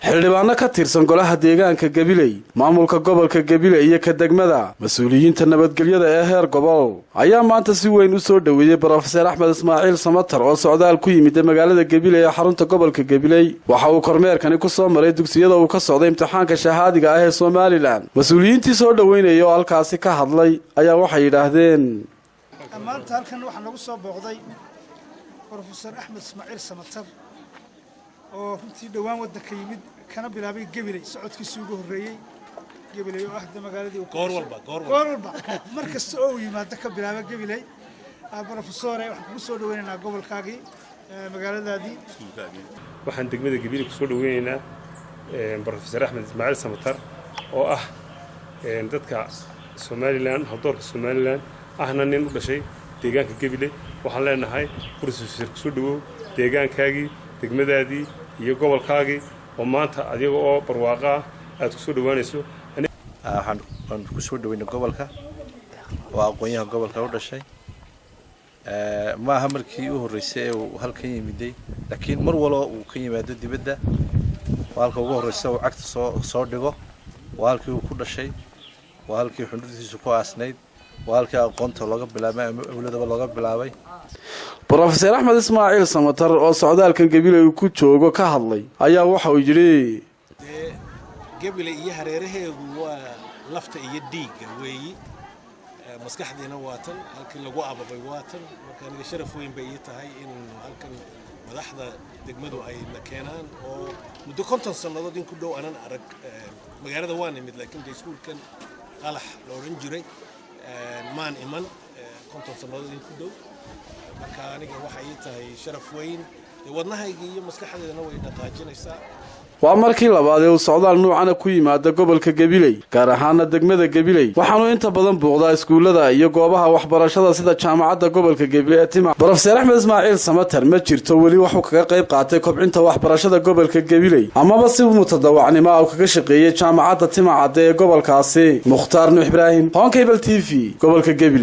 Xildhibaano ka tirsan golaha deegaanka Gabiley, maamulka gobolka Gabiley iyo ka degmada, mas-uuliyiinta nabadgelyada ee heer gobol ayaa maanta si weyn u soo dhoweeyey Brofeser Axmed Ismaaciil Samatar oo socdaal ku yimid magaalada Gabiley ee xarunta gobolka Gabiley. Waxa uu kormeerkani ku soo maray dugsiyada uu ka socday imtixaanka shahaadiga ah ee Somaliland. Mas-uuliyiintii soo dhoweynaya oo halkaasi ka hadlay ayaa waxay yidhaahdeen: Maanta halkan waxaa nagu soo booqday Brofesor Axmed Ismaaciil Samatar oo runtii dhowaan waddanka yimid, kana bilaabay Gabiley socodkiisii ugu horreeyey, Gabiley oo ah de magaaladii uu Goor walba, goor. Goor walba, mar kasta oo uu yimaado ka bilaaba Gabiley. Brofesore, waxaan kugu soo dhaweynaynaa gobolkaagii, magaaladaadii. Waxaan degmada Gabiley kusoo dhaweynaynaa Brofesor Axmed Ismaaciil Samatar oo ah dadka Somaliland, haldoorka Somaliland, ahna nin u dhashay deegaanka Gabiley. Waxaan leenahay, brofesor, kusoo dhawow deegaankaagii, degmadaadii iyo gobolkaagii oo maanta adiga oo barwaaqo ah aad kusoo dhawaanayso. Waxaan ku soo dhaweynay gobolka oo aqoon-yahan gobolka u dhashay. Ma aha markii u horreysay ee uu halkan yimiday, laakiin mar walba uu ka yimaado dibadda waa halka ugu horreysa uu cagta soo dhigo. Waa halkii uu ku dhashay, waa halkii xundhurtiisu ku aasnayd, waa halkii aqoonta looga bilaabay ama awladaba looga bilaabay. Brofeser Axmed Ismaaciil Samatar oo socdaalkan Gabiley uu ku joogo ka hadlay ayaa waxa uu yidhi: Dee Gabiley iyo hareeraheedu waa lafta iyo dhiigga weeyi, maskaxdiina waa tan, halkii lagu ababay waa tan. Marka aniga sharaf weyn bay ii tahay in halkan madaxda degmadu ay na keenaan oo muddo 50 sannadood in ku dhow anan arag magaalada. Waan imid, laakiin de iskuulkan Qalax la odhan jiray maan iman 50 sannadood in ku dhow. Marka aniga waxay ii tahay sharaf weyn, wadnahayga iyo maskaxdeedana way dhaqaajinaysaa. Waa markii labaad ee uu socdaal nuucana ku yimaada gobolka Gabiley, gaar ahaana degmada Gabiley. Waxaanu inta badan buuqdaa iskuullada iyo goobaha waxbarashada sida jaamacadda gobolka Gabiley ee Tima. Brofeser Axmed Ismaaciil Samater ma jirto weli waxuu kaga qayb qaatay kobcinta waxbarashada gobolka Gabiley amaba si mutadawacnimo ah uu kaga shaqeeyey jaamacadda Timacadde ee gobolkaasi. Mukhtaar Nuux Ibraahim, Horn Cable TV, gobolka Gabiley.